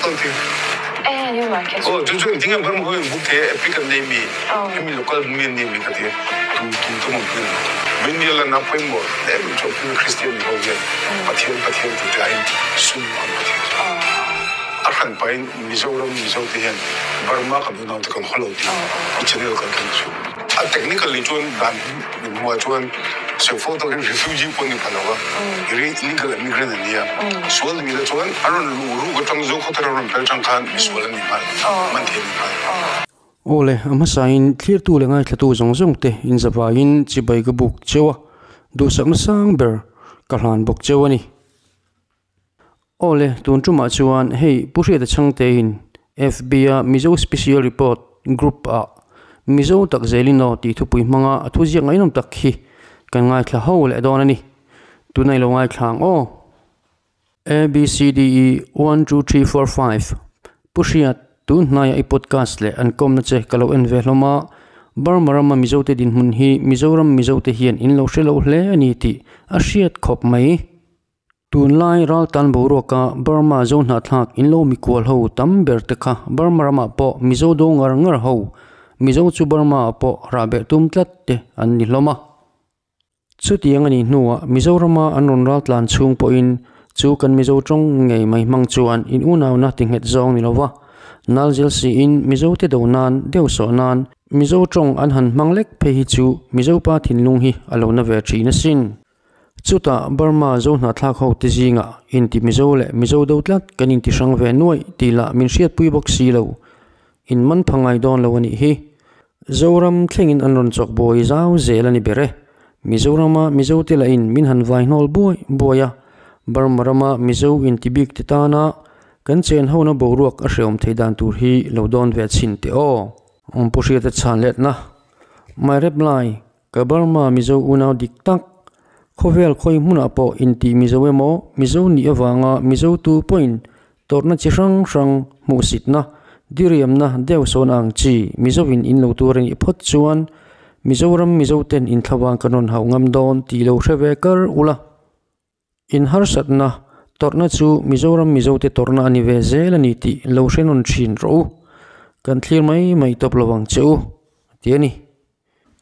kal ti. Aw chu chu engtin nge Burma ho in book thei a epic an nei mi hemi local mi an nei mi ka ti a tu tu te mawm pui min nia lan a pawimawh em em chu pui Christian ni ho hian Pathian Pathian tih te aiin sum an Pathian chu a hran pahin Mizoram Mizo te hian Burma kan unau te kan haw lo tih i channel kan thleng chu a technically chuan dan hmuah chuan Sefo takin refugee pawh ni pha lo a, illegal immigrant an nia. Sual ni la chuan a rawn luh ruk atang zo khawtar a rawn pel tang khan misual an ni nghal, man thei an ni nghal. Aw le, a hmasain thlirtu leh ngaithlatu zawng zawng te inzavaiin chibai ka buk cheu a, duhsakna sang ber ka hlan bawk cheu a ni. Aw le, tun tumah chuan hei Pu Hriata Chhangtein FB a Mizo Special Report Group ah Mizo tak zelin aw tih thupui hmanga a thuziak ngaihnawm tak hi kan ngaithla ho leh dawn a ni. Tuna i lo ngaithla ang aw. A B C D E one two three four five Pu Hriat, tun hnaia i podcast leh an kawmna che ka lo en ve hlawm a, Burma rama Mizote dinhmun hi Mizoram Mizote hian in lo hre lo hle a ni tih a hriat khawp mai. Tunlai raltan boruaka Burma zo hnahthlak in lo mikual ho tam ber te kha Burma ramah pawh Mizo do ngar ngar ho, Mizo chu Burma ah pawh rahbeh tum tlat te an ni hlawm a. Chutiang a nih hnuah Mizorama an rawn raltlan chhung pawhin chu kan Mizo tawng ngei mai hmang chuan in unauna ti nghet zawng ni lova Nalzel siin Mizo te do nan deuh sawh nan Mizo tawng an han hmang lek phei hi chu Mizo pa thinlung hi a lo na ve thin asin. Chutah Burma zo hnahthlak ho te zingah inti Mizo leh Mizo do tlat kan inti hrang ve nuaih tih lah min hriatpui bawk si lo. In man pha ngai dawn lo a nih hi. Zoram thlengin an rawn chawk buai zau zel a ni ber e. Mizorama Mizo te lahin min han vai hnawl buai buai a, Burma rama Mizo inti bik te tana kan chen hona boruak a hreawm thei dan tur hi lo dawn ve chhin teh aw. Pu Hriata chhan letna, My reply, Ka Burma Mizo unau dik tak, khawvel khawi hmunah pawh intih Mizo emaw, Mizo nih avanga Mizo tu pawhin tawrhna chi hrang hrang hmuhsitna, diriamna deuh sawn ang chi Mizoin in lo tur a nih phawt chuan Mizoram Mizo ten inthlavan kan rawn hauh ngam dawn tih lo hre ve kar ula. In harsatna tawrhna chu Mizoram Mizote tawrhna a ni ve zel a ni tih lo hre nawn thin rawh u. Kan thlir mai mai tawp lo ang che u, a ti a ni.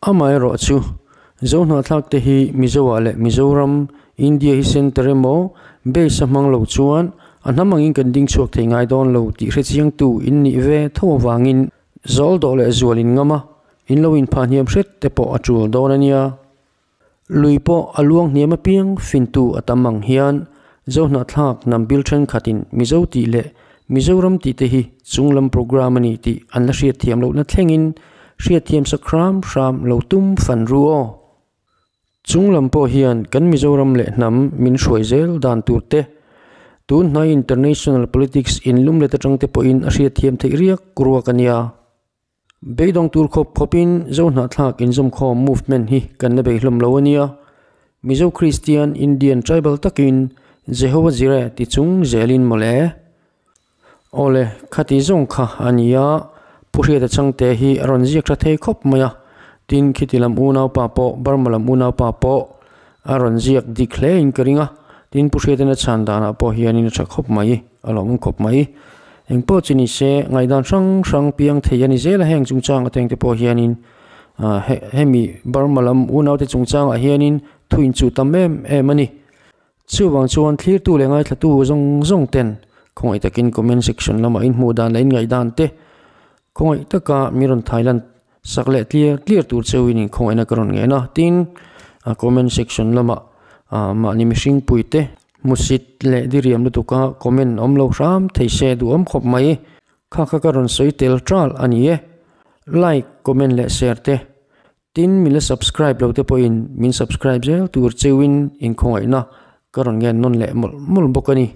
Amaherawh chu, Zohnahthlak te hi Mizoah leh Mizoram, India hi centre emaw, base a hmang lo chuan a hnam angin kan ding chhuak thei ngai dawn lo tih hre chiangtu in nih ve tho avangin zawl dawh leh zual in ngam a, in lo inphah hniam hret te pawh a tul dawn a nia. Lui pawh a luang hniam apiang fintu a tam ang hian Zohnahthlak hnam bil thenkhatin Mizo tih leh Mizoram tih te hi chunglam program a ni tih an la hriatthiam lohna thlengin hriatthiam sak hram hram lo tum fan ru aw. Chunglam pawh hian kan Mizoram leh hnam min hruai zel dan tur te, tun hnai international politics inlum let atang te pawhin a hriatthiam theih riak ruak a nia. Beidawng tur khawp khawpin Zohnahthlak inzawmkhawm movement hi kan la bei hlawm lo a nia. Mizo Kristian Indian tribal takin Jehovah Jireh ti chung zelin mawle. Awle, khati zawng kha a ni a, Pu Hriata Changte hi a rawn ziak tha thei khawp mai a, tin khiti lam unaupa pawh Burma lam unaupa pawh a rawn ziak dik hle in ka ring a, tin Pu Hriatena chhan danah pawh hianin a tha khawp mai, a lawmawm khawp mai. Eng pawh chi ni se, ngaihdan hrang hrang piang thei a ni zel a, heng chungchang ateng te pawh hianin hemi Burma lam unaute chungchangah hianin thu inchuh tam em em a ni. Chuvang chuan thlirtu leh ngaithlatu zawng zawng ten khawngaih takin comment section lamah inhmuh dan leh inngaihdan te khawngaih taka mi rawn thailan Sak leh tliar tliar tur cheu in inkhawngaihna ka rawn ngen a, tin a comment section lamah ah mahni mihring pui te hmusit leh diriam lutuk a comment awm lo hram thei se duhawm khawp mai, kha kha ka rawn sawi tel tral a ni e, like comment leh share te, tin min la subscribe lo te pawhin min subscribe zel tur cheu in inkhawngaihna ka rawn ngen nawn leh mawlh mawlh bawk a ni.